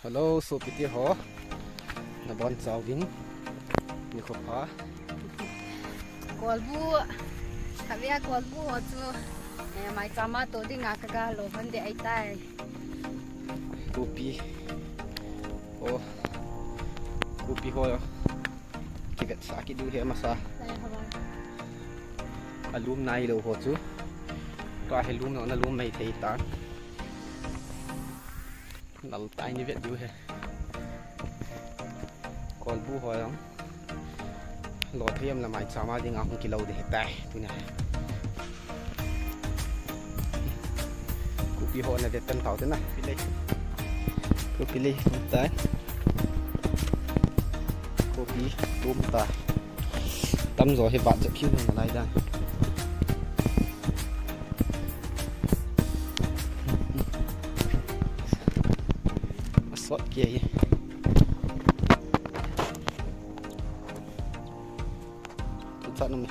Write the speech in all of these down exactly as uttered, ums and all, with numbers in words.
Hello, sopite ho. Nabonchauvin nikho pha. Kolbu, kavea kolbu ho chu, eh, maicham a to dinga kaga lo hon de ahitai. Kopi. Oh. Kopi ho. Kivetsah kit diu ahi masa. Alum nailou ho chu. Tua hi lum lou na lum mai thei tan. Lal tai ni vet diu ahi. Kolbu ho jong. Lo thei am le maicham a dinga hung kilo de ahitai. Tunia. Kopi ho na vet tan tau te na. Pilei. Kopi lei tai. Kopi lum ta. Tamjo hi vat jep khiu na lai da. Asot kei hi. Tu chat nom.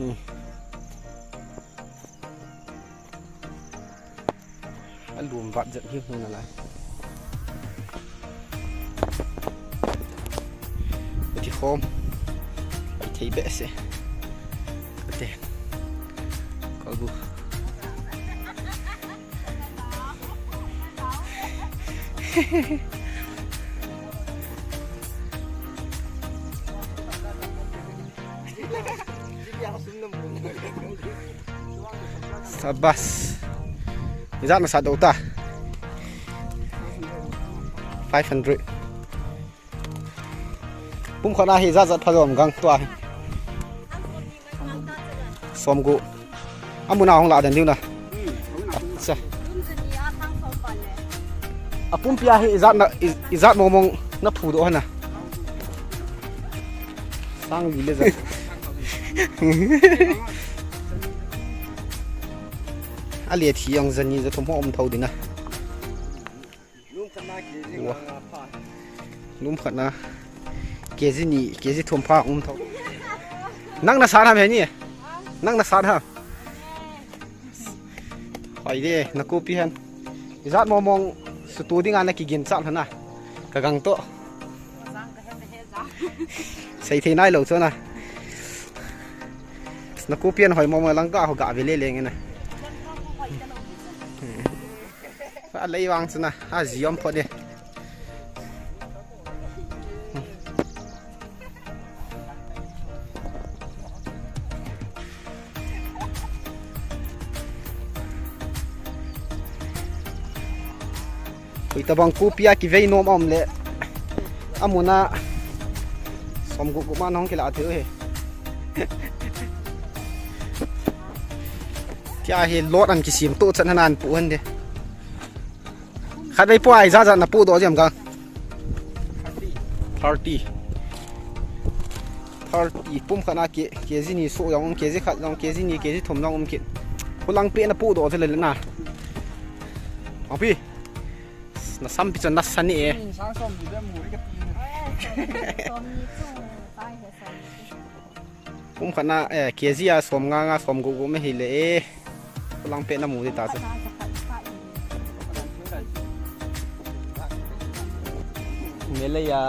Hmm. Alum vat jep hi hung na lai. Ati khom. Ai thei behseh. Ate. Kolbu. Sabas. Ijat na sat doh ta. Five hundred. Pum khat a hi ijat jat pha jom gang tua hi. Som gu. Amun a hung la den diu na. Acha. Apumpi a hi ijat na, i-, ijat mong mong na phu doh hana. Sang li le jat. A le thi jong jani ja thum ho um tho ding a. Lum khat na K G nga nga pha. Lum khat na K G ni, K G thum pha um tho. Nang na san ham he ni? Nang na san ham? Hoi de, na kopi han. Ijat mong mong sutu ding a na kigin chat hana. Ka gang to. Sei thei nai lo chu na. Na kopi an hoi mong mong lang ka ho ga ve le le nge na. A lei vang chu na, a ji om phot de. Koi tabang kopi a kivei nom a um le. Amun a som gup gup ma nong kila thei u he. Tia hi lot an kisim to chan hanan pu han de. Khatvei pu a ijat jat na pu doh jam ka. Thirty. Thirty. Pum khat na K-, K G ni so jong um, K G khat jong, K G ni, K G thum jong um kit. Hulang pe na pu doh thei le na. Api. Na sampi chun na sani e. Min sang som ni be mu ri ka ti. Som ni chung, sai he som ni. Pum khat na, eh, K G a som nga nga som gup gup me hi le e. Lang pe na mu di ta chu. Me le ya.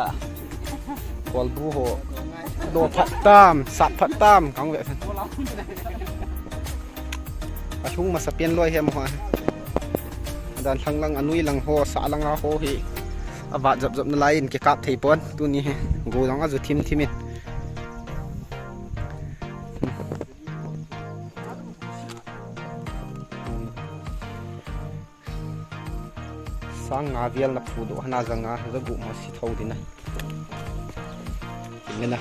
Kolbu ho. Do phat tam, sat phat tam, kang ve. A hung masa pian loi hem ho. Dan thang lang, anui lang ho, sa lang a ho hi. A vat jap jap na lai in kikap thei pon, tuni hi. Go lang a ju thim thim in. Sang nga vial na phu doh hana ja nga, ja gup ma si tho ding a. Nge na.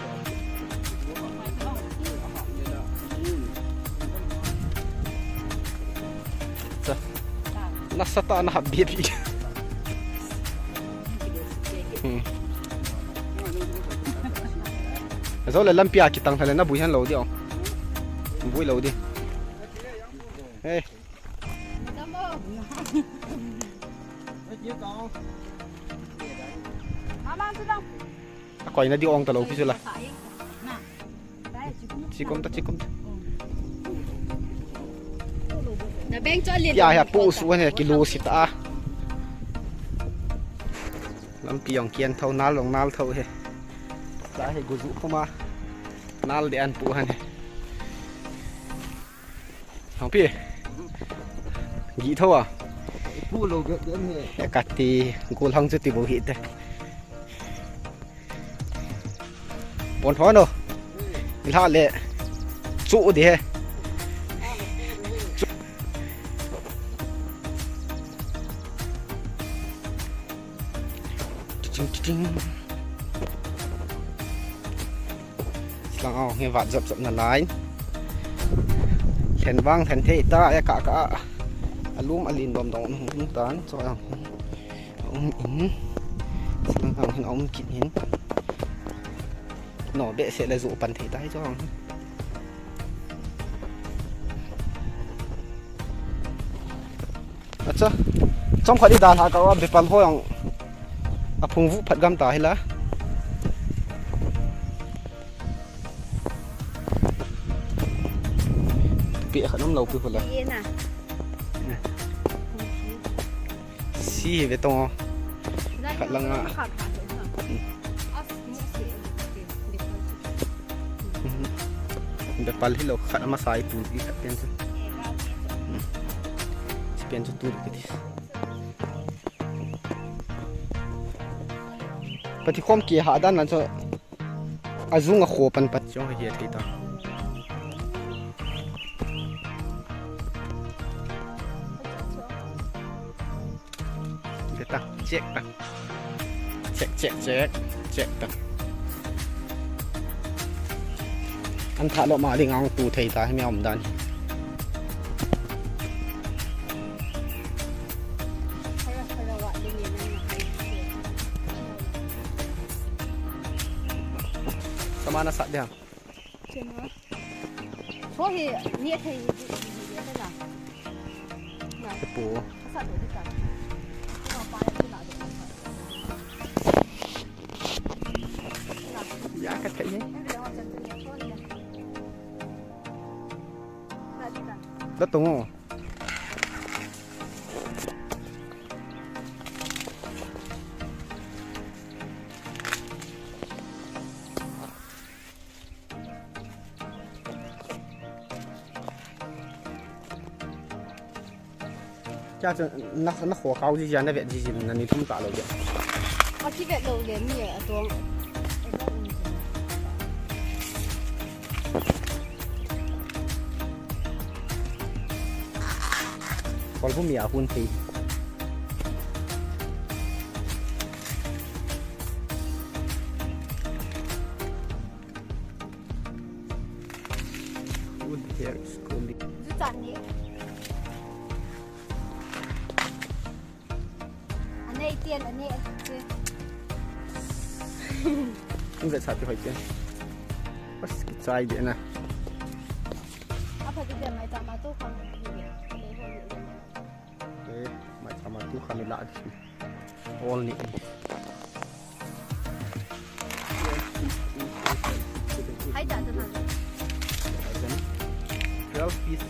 Cha. Na sa ta na hap bia pi. Hmm. Zo le lampi a kitang thale na bui han lo di ong. Bui lo di. Hey. Mama, sit down. Akoi na di ong ta lo pi chu la. Chikom ta, chikom ta. Na beng chu a len. Ya, ya, pu su ne kilo si ta. Lampi ong kian tho nal long nal tho he. Sa he gu zu khoma. Nal de an pu han he. Hang pi. Gi tho a. Pu lo ge ge he. Ya ka ti gol hang chu ti bo hi te. Pon thon o. Ila le. Chu di he. Chu. Ting, ting, ting. Silang au, nge vat jap jap na lai. Len vang, len thei ta, e ka ka. Alum alin dom dom, um tan, so ang. Um in. Silang au, hin um kin hin. No, be se le zu pan thei ta, so ang. Acha. Chom khat i dalha ka, bepal ho jong aphung vu phat gam ta hi la. Pi khat um lo pi khu la. Ye na. Si hi ve tong o. Khat lang a. Bepal hi lo khat ama sai tu i khat pen chu. Hmm. Si pen chu tu ki ti. Pati khom ki ha dan nan chu. Azung a kho pan pat chong hi thei ta. Check ta, check ta. Check, check, check, check ta. An tha lo ma ding ang tu thei ta, hi mi um dan. Samana sa dia. Chena. So hi, ni thei hi, hi, hi, hi, na. Na. Te po. Sa do di ka. Ko pa ya na do. Na. Ya ka thei ni. Ni de ho chan ni so ni. Na di ka. Da tong o. Cha chu na, na kho kau ji ja na vet ji ji na ni thum ta lo ja. A ki vet lo le mi a tong. Kolbu mi a hun thei. Wood here is cooling. Ju chan ni. Anei tian, anei a ti. Ung ve sa ti hoi tian. Bas ki chai de na. Apa ti de mai ta ma tu khang. Eh, mai ta ma tu khang ni la di. All ni. Hai ta ta na. Twelve piece.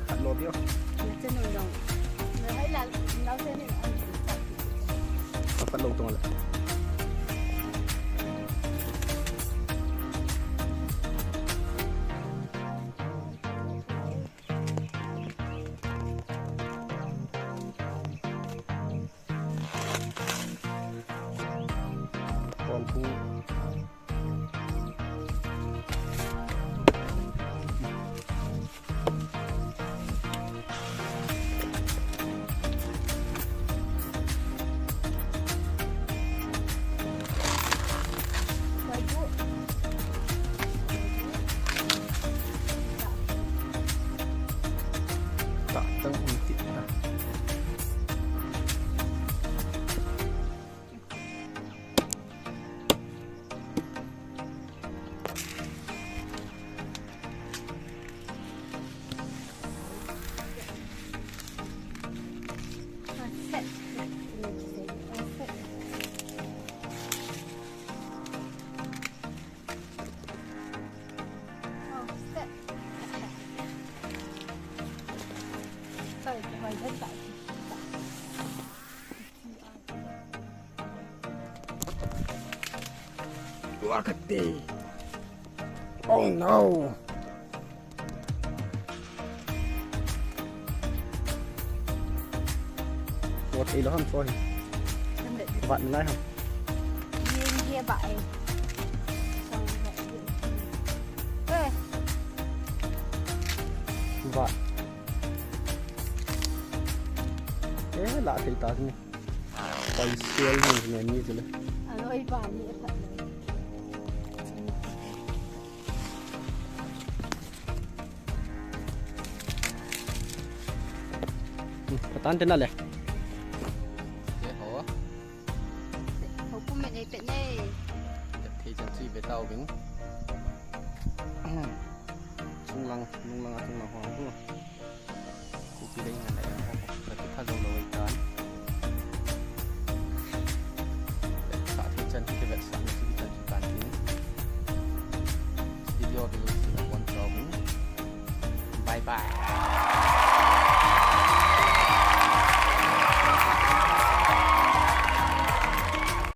Khat lo dio. Chen no dong. Hai la, lau se ni. Khat lo tong la. Tua kati. Oh no. Tua kati lo ham tua hi. Vat nalai ham. Yen ye ba e. Eh. Vat. Eh, la thei ta ni. Pai sial ni, ni, ni tu le. Aloi ba ni e phat le. Hmm, patan te na le. Te ho. Ho pu me nei pe nei. Te thei chan chi be tau bin. Chung lang, nung lang a chung lang ho. Kupi dei ngan dei ho. Ka ki pha zo lo wei tan. Sa thei chan ki vet sa ni ki chan ki tan ni. Video ki lo si na wan chau bin. Bye bye.